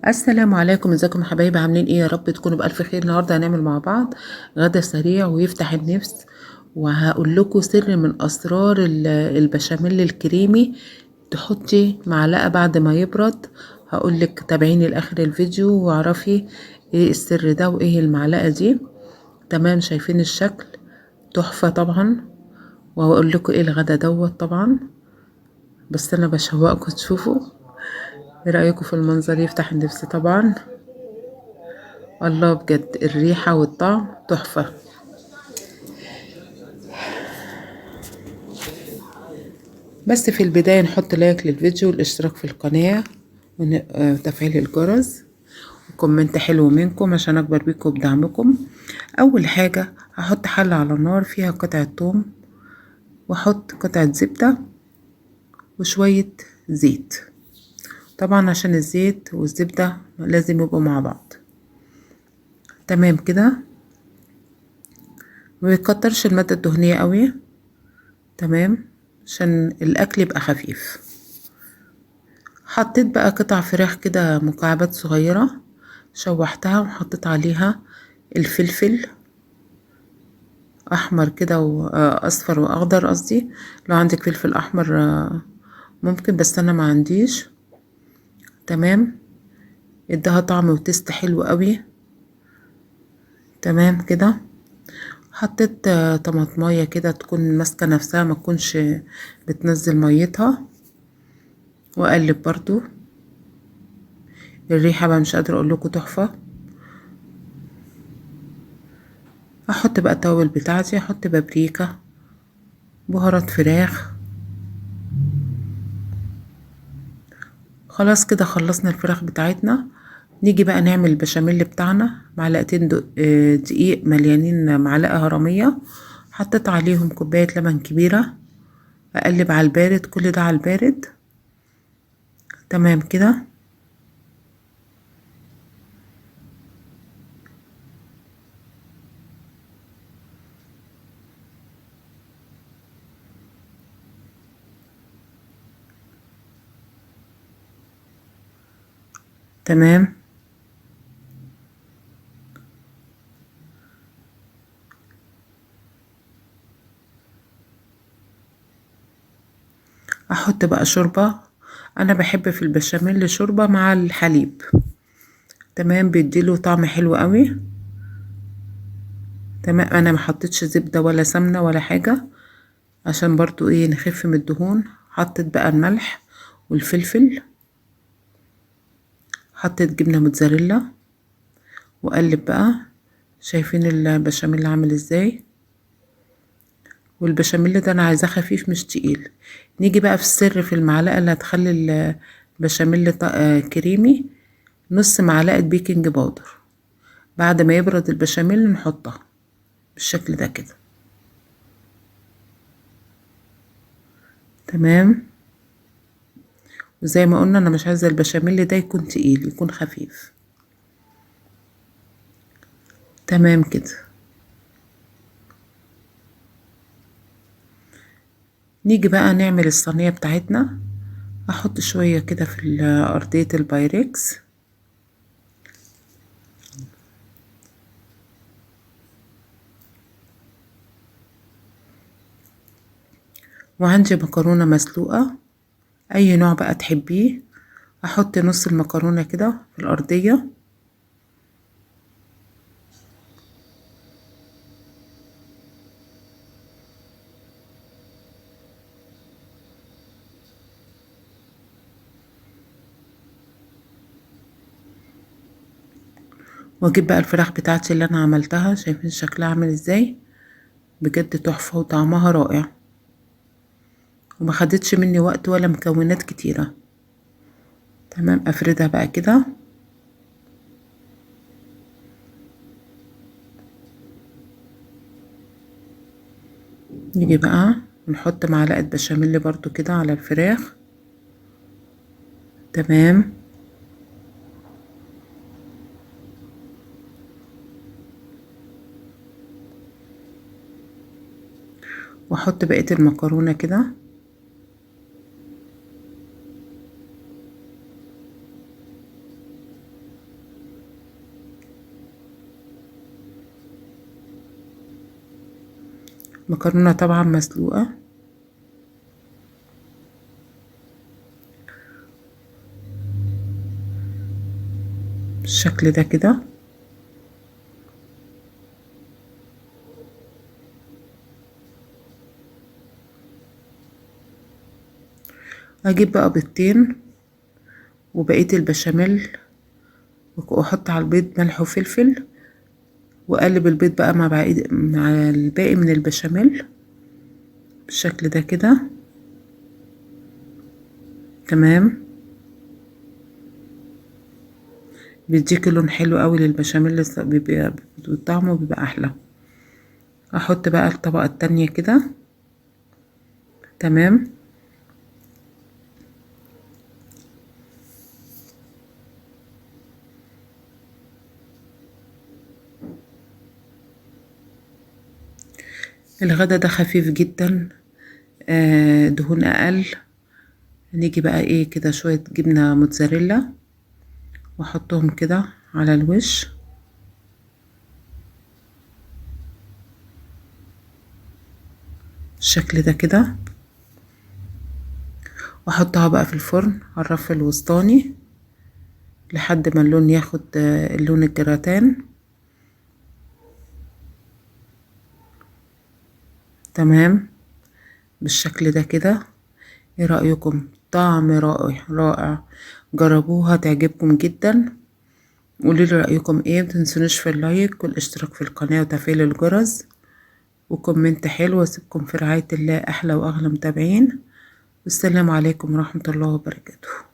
السلام عليكم، ازيكم يا حبايبي؟ عاملين ايه؟ يا رب تكونوا بالف خير. النهارده هنعمل مع بعض غدا سريع ويفتح النفس، وهقول لكم سر من اسرار البشاميل الكريمي. تحطي معلقه بعد ما يبرد. هقول لك تابعيني لاخر الفيديو واعرفي ايه السر ده وايه المعلقة دي. تمام، شايفين الشكل تحفة طبعا، وهقول لكم ايه الغدا دوت طبعا، بس انا بشوقكم تشوفوا. ايه رايكم في المنظر؟ يفتح النفس طبعا. الله، بجد الريحة والطعم تحفة. بس في البداية نحط like للفيديو والاشتراك في القناة وتفعيل الجرس و comment حلو منكم عشان اكبر بيكم بدعمكم. اول حاجة هحط حله على النار فيها قطعه توم، واحط قطعه زبدة وشوية زيت، طبعا عشان الزيت والزبده لازم يبقوا مع بعض. تمام كده، ما بيكترش المادة الدهنية قوي، تمام، عشان الاكل يبقى خفيف. حطيت بقى قطع فراخ كده مكعبات صغيرة، شوحتها وحطيت عليها الفلفل احمر كده واصفر واخضر، قصدي لو عندك فلفل احمر ممكن، بس انا ما عنديش. تمام، اداها طعم وتست حلو قوي. تمام كده، حطيت طماطمايه كده تكون ماسكه نفسها، ما تكونش بتنزل ميتها، واقلب برضو. الريحة بقى مش قادرة اقول لكم تحفة. احط بقى التوابل بتاعتي، احط بابريكا، بهارات فراخ. خلاص كده خلصنا الفراخ بتاعتنا. نيجي بقى نعمل البشاميل بتاعنا. معلقتين دقيق مليانين معلقه هرميه، حطيت عليهم كوباية لبن كبيرة، اقلب على البارد، كل ده على البارد. تمام كده، تمام. احط بقى شوربة، انا بحب في البشاميل شوربة مع الحليب، تمام، بيديله طعم حلو قوي. تمام، انا ما حطيتش زبدة ولا سمنة ولا حاجة عشان برضو ايه نخف من الدهون. حطيت بقى الملح والفلفل، حطيت جبنة موتزاريلا، وقلب بقى. شايفين البشاميل عامل ازاي؟ والبشاميل ده انا عايزاه خفيف مش تقيل. نيجي بقى في السر في المعلقة اللي هتخلي البشاميل كريمي، نص معلقه baking powder. بعد ما يبرد البشاميل نحطها بالشكل ده كده. تمام، وزي ما قلنا انا مش عايزه البشاميل ده يكون تقيل، يكون خفيف. تمام كده، نيجي بقى نعمل الصينية بتاعتنا. احط شوية كده في ارضية البايركس، وعندي مكرونه مسلوقة اي نوع بقى تحبيه. احط نص المكرونه كده في الارضية، واجيب بقى الفراخ بتاعتي اللي انا عملتها. شايفين شكلها عامل ازاي؟ بجد تحفة وطعمها رائع، وما خدتش مني وقت ولا مكونات كتيرة. تمام، افردها بقى كده. نيجي بقى نحط معلقه بشاميل برضو كده على الفراخ. تمام، واحط بقية المكرونه كده. مكرونة طبعا مسلوقة. بالشكل ده كده. هجيب بقى بيضتين وبقية البشاميل، واحط على البيض ملح وفلفل، واقلب البيض بقى مع الباقي من البشاميل بالشكل ده كده. تمام، بيديك لون حلو قوي للبشاميل، بيبقى طعمه بيبقى احلى. احط بقى الطبقة التانية كده. تمام، الغدا ده خفيف جدا، دهون اقل. نيجي بقى ايه كده شوية جبنة موتزاريلا واحطهم كده على الوش. بالشكل ده كده، واحطها بقى في الفرن على الرف الوسطاني لحد ما اللون ياخد اللون الجراتان. تمام، بالشكل ده كده. ايه رأيكم؟ طعم رائع رائع، جربوها تعجبكم جدا. قولوا لي رأيكم ايه، متنسونيش في ال like والاشتراك في القناة وتفعيل الجرس و comment حلو. واسيبكم في رعاية الله، احلى واغلى متابعين، والسلام عليكم ورحمة الله وبركاته.